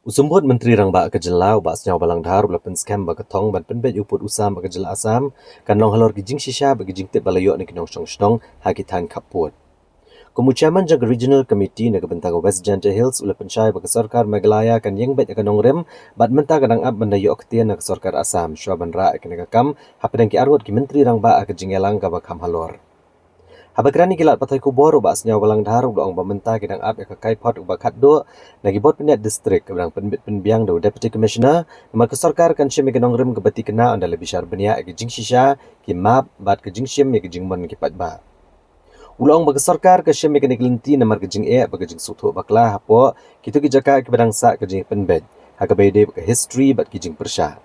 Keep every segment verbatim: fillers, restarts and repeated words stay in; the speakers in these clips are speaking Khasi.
U Symbud Myntri Rangbah ka jylla, u Bah Sniawbhalang Dhar, u la pynskhem ba ka thong ban pynbeit ïa u pud u sam ha ka jylla Assam kan long halor ki jingshisha bad ki jingtip ba la ïoh na ki nongshong shnong ha ki thaiñ khappud. Kum u chairman jong ka Regional Committee na ka bynta ka West Jaintia Hills, u la pynshai ba ka sorkar Meghalaya kan ïeng beit ïa ka nongrim bad mynta ka dang ap ban da ïoh ktien na ka sorkar Assam shwa ban rah ïa kane ka kam hapdeng ki arngut ki Myntri Rangbah ha ka jingïalang kaba kham halor. Haba kren ïa ki lad pathai khubor, u Bah Sniawbhalang Dhar u la ong ba mynta ki dang ap ïa ka kaiphod uba khatduh na ki bor pynïaid district kaba dang pynbit pynbiang da u Deputy Commissioner, namar ka sorkar kan shim ïa ka nongrim kaba thikna ynda la bishar bniah ïa ka jingshisha, ki map bad ka jingshim ïa ka jingmon ki paidbah. U la ong ba ka sorkar ka shim ïa kane ka lynti namar ka jingeh bad ka jingsngewthuh bakla hapoh kito ki jaka kiba dang sah ka jingpynbeit ha kaba ïadei bad ka history bad ki jingpyrshah.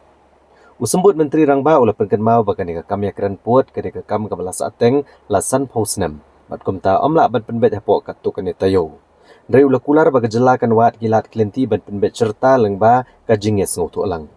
U Symbud Myntri Rangbah u la pynkynmaw ba kane ka kam ïakren pud ka dei ka kam kaba la sahteng la sanphew snem bad kumta ym lah ban pynbeit hapoh katto katne taïew. Hynrei u la kular ba ka jylla kan wad ki lad ki lynti ban pynbeit shirta lyngba ka jingïasngewthuh lang.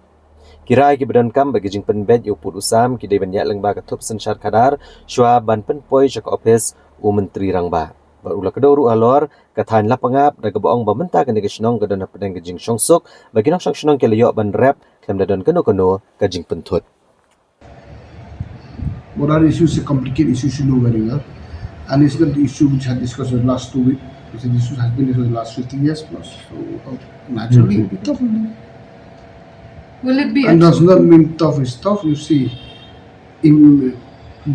Ki rai kiba donkam bad ka jingpynbeit ïa u pud u sam ki dei ban ïaid lyngba ka thup synshar khadar shwa ban pynpoi sha ka ophis u Myntri Rangbah. Bad u la kdew ruh halor ka thaiñ Lapangap da kaba ong ba mynta kane ka shnong ka don hapdeng ka jingshongsuk bad ki nongshong shnong ki la ïoh ban rep khlem da don kano kano ka jingpynthut. Border issues is a complicated issue, you know very well. And it's not the issue which had discussed in the last two weeks. It's an issue has been there for the last fifty years plus. So uh, naturally, it'll be tough. Will it be And does achieved? Not mean tough is tough. You see, in,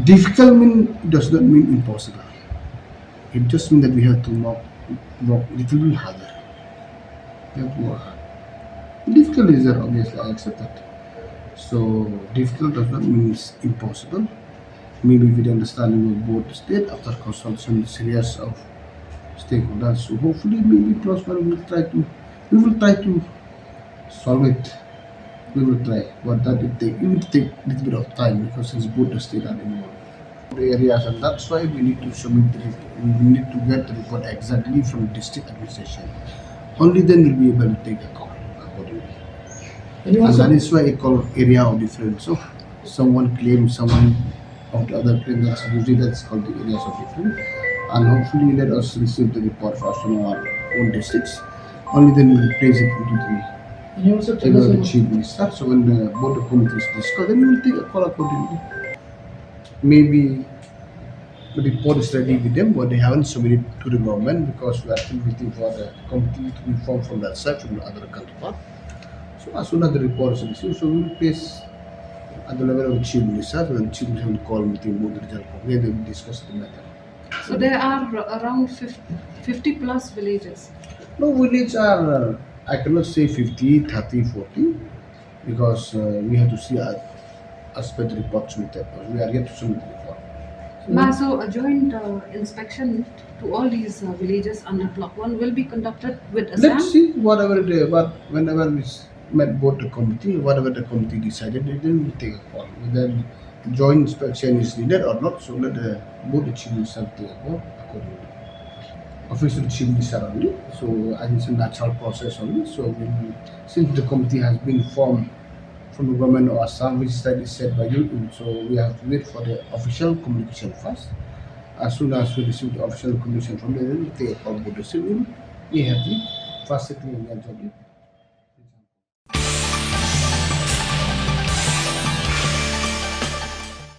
difficult mean does not mean impossible. It just means that we have to work, work little bit harder. We have to work hard. Difficult is there, obviously, I accept that. So difficult does not mean it's impossible. Maybe with the understanding of both state after consultation with series of stakeholders. So hopefully, maybe close by we will try to we will try to solve it. We will try, but that it take it will take a little bit of time because since both the state are involved. The areas, and that's why we need to submit the report. We need to get the report exactly from the district administration. Only then we'll be able to take a call accordingly. And that is why it called area of difference. So someone claims, someone of the other claim, that's usually that's called the areas of difference. And hopefully let us receive the report first from our own districts. Only then we will place it into the table of the chief minister. So when the board of committees discuss, then we will take a call accordingly. Maybe the report is ready with them, but they haven't submitted to the government because we are still waiting for the committee to be formed from that side, from the other counterpart. So as soon as the report is received, so we will place at the level of the chief minister, when the chief minister will call meeting both the regional committee, they will discuss the matter. So there are around fifty, fifty plus villages. No, village are, uh, I cannot say fifty, thirty, forty, because uh, we have to see as, as per the report submitted. We are yet to submit the report. Ma, so a joint uh, inspection to all these uh, villages under Block one will be conducted with Assam? Let's see whatever the, what, whenever we s- met both the committee, whatever the committee decided, then we take a call. Whether joint inspection is needed or not, so let the both the chief minister take a call accordingly. Official chief minister only, so I think it's a natural process only. So we, since the committee has been formed from the government of Assam, which side is said by you, so we have to wait for the official communication first. As soon as we receive the official communication from them, then we take a call with the civil. We have the first settling and